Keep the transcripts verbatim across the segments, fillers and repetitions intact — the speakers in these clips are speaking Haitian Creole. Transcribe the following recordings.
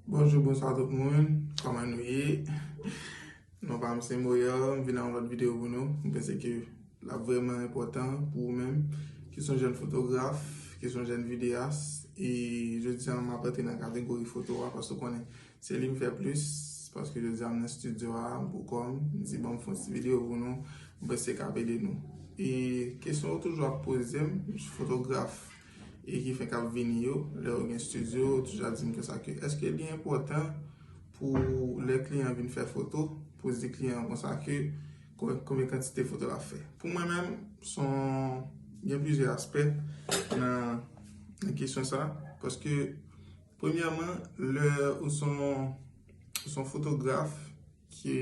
Bonjou, bonswa tout moun. Kòman nou ye? Non pa m se Moyan, m vin ak yon lòt videyo pou nou. M panse ke l ap vrèman enpòtan pou ou menm ki se yon jèn fotograf, ki se yon jèn videyas. E jodi a, m ap antre nan kategori foto a, paske w konnen se li m fè plis, paske jodi a m nan estidyo a, m pou kò m, m di bon m fè yon ti videyo pou nou, m panse se ka ede nou. E kesyon yo toujou ap poze m, fotograf e ki fenk ap vini yo, lè yo gen estidyo, yo toujou ap di m konsa ke èske li enpòtan pou lè kliyan vin fè foto, pou di kliyan konsa ke konbyen, konbyen kantite foto l ap fè. Pou mwen menm, se yon, gen plizyè aspè nan, nan kesyon sa, paske premyèman, lè ou se yon, ou se yon fotograf ke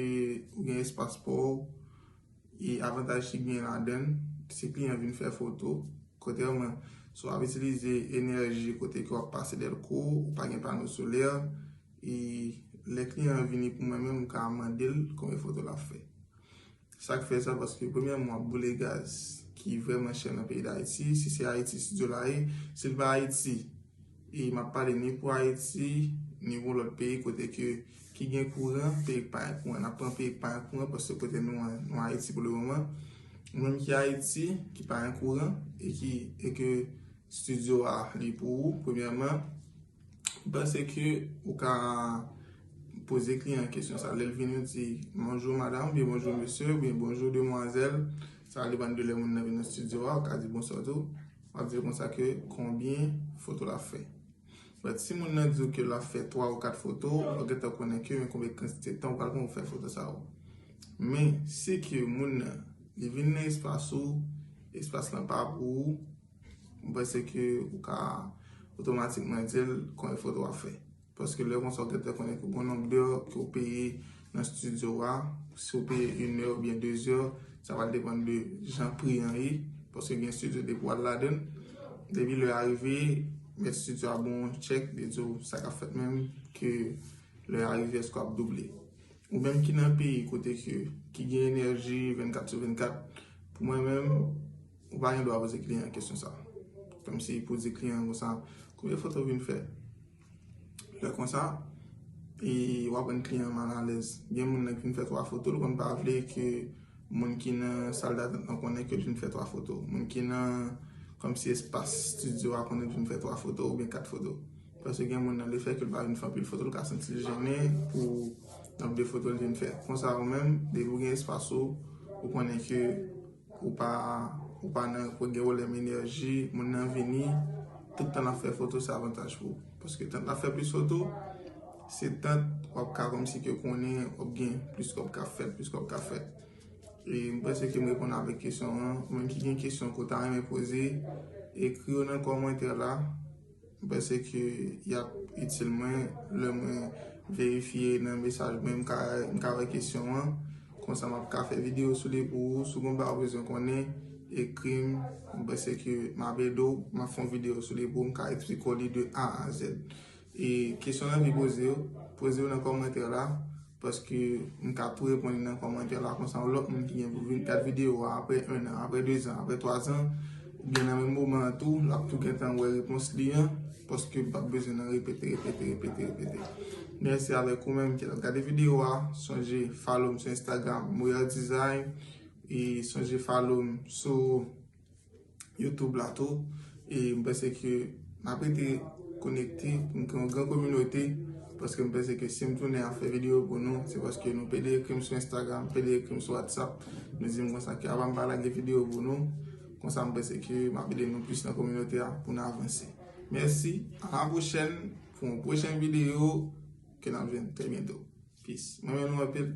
ou gen espas pa w, e avantaj ki gen ladan l, se kliyan vin fè foto. Kontrèman, si w ap itilize enèji kote ke w ap pase dèlko, ou pa gen pano solè, e lè kliyan an vini pou mwen menm, m ka mande l konbyen foto l ap fè. Sa k fè sa, paske premyèman, w ap boule gaz ki vrèman chè nan peyi Dayiti. Si se Ayiti estidyo la ye, si l pa Ayiti, e m ap pale ni pou Ayiti, ni pou lòt peyi kote ke, ki gen kouran, peyi k pa gen kouran. N ap pran peyi k pa gen kouran, paske kote nou an, nou Ayiti pou le moman. Ou menm ki Ayiti, ki pa gen kouran, e ki, e ke estidyo a, li pou ou, premyèman, m panse ke ou ka poze kliyan an kesyon sa. Lè l vini, ou di, "Bonjou, madanm," oubyen "Bonjou, mesye," oubyen "Bonjou, demwazèl." Sa va depann de lè moun nan vin nan estidyo a, ou ka di bonswa tou. W ap di l konsa ke konbyen foto l ap fè. But si moun nan di w ke l ap fè twa ou kat foto, w gentan konnen ke men konbyen kantite tan ou pral pran pou fè foto sa yo. Men si ke moun nan, li vin nan espas ou, espas lan pa pou ou, m panse ke ou ka otomatikman di l konbyen foto w ap fè. Paske lè konsa w gentan konnen ke gon nonb dè ke w peye nan estidyo a, si w peye inè oubyen dezè, sa va depann de jan pri an ye, paske gen estidyo depi w al ladan l, depi lè a rive, mèt estidyo a ba w yon tchèk, li di w sa k ap fèt menm, ke lè a rive èske w ap double. Ou menm ki nan peyi kote ke, ki gen enèji vennkat sou vennkat, pou mwen menm, ou pa gen dwa poze kliyan an kesyon sa. Kòmsi pou di kliyan an konsa, konbyen foto w vin fè? Lè konsa, e w ap rann kliyan an malalèz. Gen moun nan ki vin fè twa foto, l konn pa vle ke moun ki nan sal datant lan konnen ke l vin fè twa foto. Moun ki nan, kòmsi espas estidyo a konnen l vin fè twa foto oubyen kat foto. Paske gen moun nan, lefètke l pa vin fè anpil foto, l ka santi l jennen pou nonb de foto l vin fè. Konsa ou menm, depi w gen espas ou, ou konnen ke ou pa, ou pa nan, ou gen pwoblèm enèji, moun nan vini, tout tan l ap fè foto, se avantaj pou ou. Paske tan l ap fè plis foto, se tan w ap ka kòmsi ke konnen w ap gen plis kòb k ap fèt, plis kòb k ap fèt. E m panse ke m reponn avèk kesyon an. Ou menm ki gen kesyon ke w ta renmen poze, ekri yo nan kòmantè la. M panse ke y ap itil mwen lè mwen verifye nan mesaj mwen, m ka, m ka wè kesyon an. Konsa m ap ka fè videyo sou li pou ou. Si w gen bagay ou bezwen konnen, ekri m. M panse ke m ap ede w. M ap fè yon videyo sou li pou ou. M ka eksplike w li de A a Z. E kesyon w anvi poze yo, poze yo nan kòmantè la. Paske m ka tou reponn li nan kòmantè la, konsa yon lòt moun ki gen pou vin gad videyo a apre en an, apre de zan, apre twa zan, oubyen nan menm moman an tou, l ap tou gentan wè repons li an, paske m p ap bezwen nan repete, repete, repete, repete. Mèsi avèk ou menm ki t ap gade videyo a. Sonje follow m sou Instagram, Moyar Design, e sonje follow m sou YouTube la tou. E m panse ke n ap rete konekte pou n gen yon gran kominote, paske m panse ke si m tounen ap fè videyo pou nou, se paske nou pede ekri m sou Instagram, pede ekri m sou WhatsApp, nou di m konsa ke apa m pa lage videyo pou nou. Konsa m panse ke m ap ede nou plis nan kominote a pou n avanse. Mèsi, a la pwochèn pou yon pwochen videyo ke n ap jwenn trè byento. Peace. Mwen renmen nou anpil.